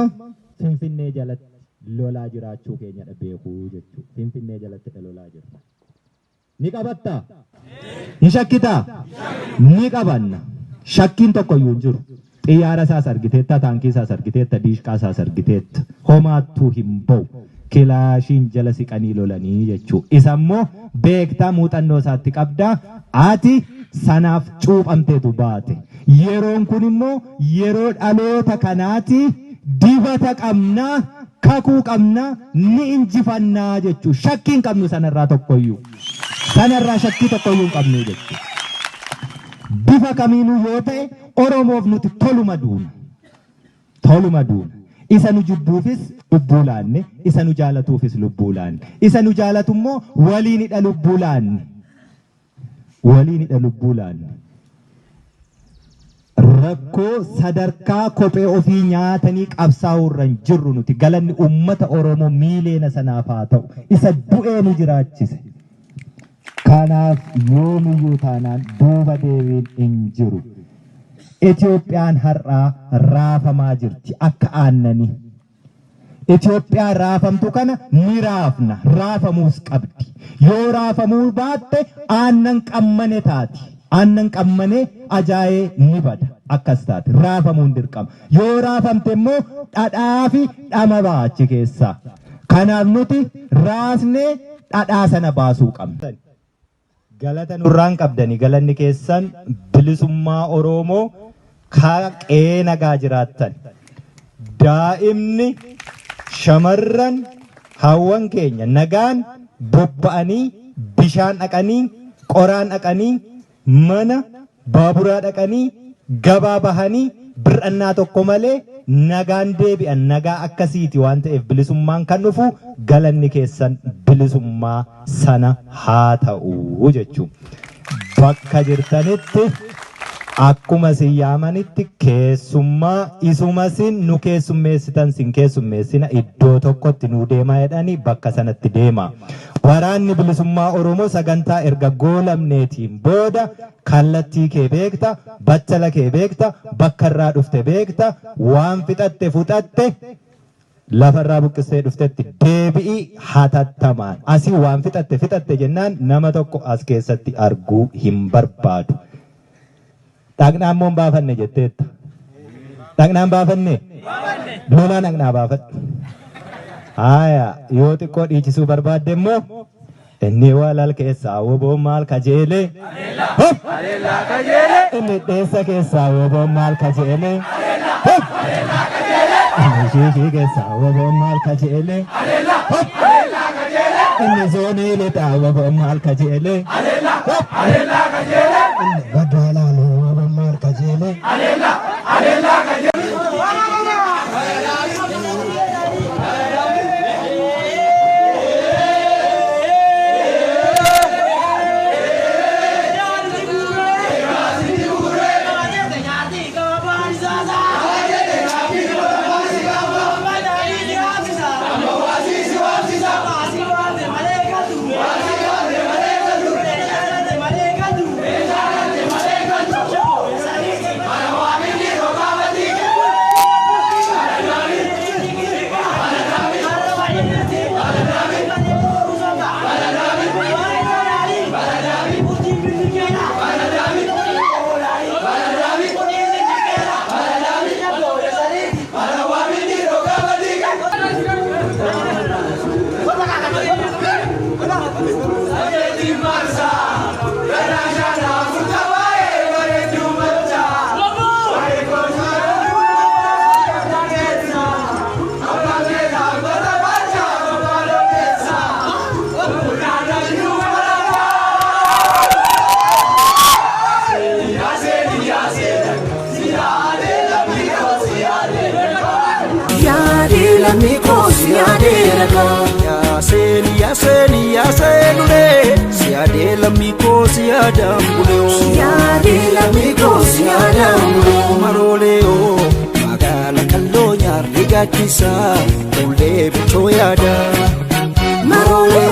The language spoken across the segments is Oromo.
Amma Finfinnee jalatti lolaa jiraachuu keenyadha beekuu jechuudha. Finfinnee jalattidha lolaa jirra. Ni qabattaa? Hin shakkitaa? Ni qabanna. Shakkiin tokko iyyuu hin jiru. Xiyyaara isaas argiteetta, taankii isaas argiteetta, diishqaa isaas argiteetta. Homaattuu hin ba'u. Kilaashiin jala siqanii lolanii jechuu. Isa immoo beektaa muuxannoo isaatti qabdaa. Ati sanaaf cuuphamteetu baate. Yeroon kun immoo yeroo dhaloota kanaati. Dibata qabnaa, kakuu qabnaa, ni injifannaa jechuu. Shakkii hin qabnu sanarraa tokkoyyuu. Sanarraa shakkii tokkoyyuu hin qabnu jechuu. Bifa kamiinuu yoo ta'e Oromoof nuti toluma duuna. Toluma duuna. Isa nu jibbuufis lubbuu laanne, isa nu jaalatuufis lubbuu laanne. Isa nu jaalatu immoo waliinidha lubbuu laanne. Waliinidha lubbuu laanne. Rakkoo sadarkaa kophee ofii nyaatanii qabsaa'uu irra hin jirru nuti. Galanni uummata Oromoo miiliyoona sanaaf haa ta'u. Isa du'ee nu jiraachise. Kanaaf yoomiyyuu taanaan duuba deebiin hin jiru. Itoophiyaan har'aa raafamaa jirti akka aannanii. Itoophiyaa raafamtu kana ni raafna, raafamuus qabdi. Yoo raafamuu baatte aannan qammane taati. Aannan qammanee ajaa'ee ni bada. Akkas taati. Raafamuun dirqama. Yoo raafamte immoo dhadhaa fi dhama ba'a achi keessaa. Kanaaf nuti raasnee dhadhaa sana baasuu qabna. Galata nurraan qabdani galanni keessan bilisummaa Oroomoo ka qe'ee nagaa jiraattan. Daa'imni, shamarran, hawwan keenya nagaan bobba'anii bishaan dhaqanii, qoraan dhaqanii, mana baaburaa dhaqanii, gabaa bahanii bir'annaa tokko malee nagaan deebi'an nagaa akkasiiti waan ta'eef bilisummaan kan dhufu galanni keessan bilisummaa sana haa ta'u jechuu. Bakka jirtanitti akkuma isin yaamanitti keessummaa isuma isin nu keessummeessitan sin keessummeessina iddoo tokkotti nuu deemaa jedhanii bakka sanatti deema. Waraanni bilisummaa Oromoo sagantaa erga goolamneetiin booda kallattii kee beekta, battala kee beekta, bakka irraa dhufte beekta, waan fixatte fuxatte lafarraa buqqistee dhuftetti deebi'i hatattamaan. Asii waan fixatte fixatte jennaan nama tokko as keessatti arguu hin barbaadu. Dhaqnaa immoo hin baafanne jetteetta. Dhaqnaa hin baafanne? Lolaa dhaqnaa baafadhu. Haaya yoo xiqqoo dhiichisuu barbaadde immoo inni walal keessaa woboon maal kajeelee? Hop! Inni dheessa keessaa woboon maal kajeelee? Hop! Inni shiishii keessaa woboon maal kajeelee? Hop! Inni zoonii lixaa woboon maal kajeelee? Hop! Inni baddaa laaluu woboon maal kajeelee? Yaaseen yaaseen yaaseen ulee siyaadee lammii koo siyaadaan bulee Siyaadee lammii koo siyaadaan bulee. Maroolee oo magaala kalloo nyaarri gaaddisa fuullee bichoo yaada. Maroolee.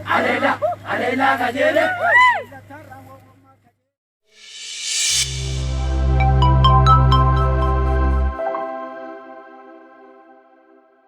Alela, alela, kajeele.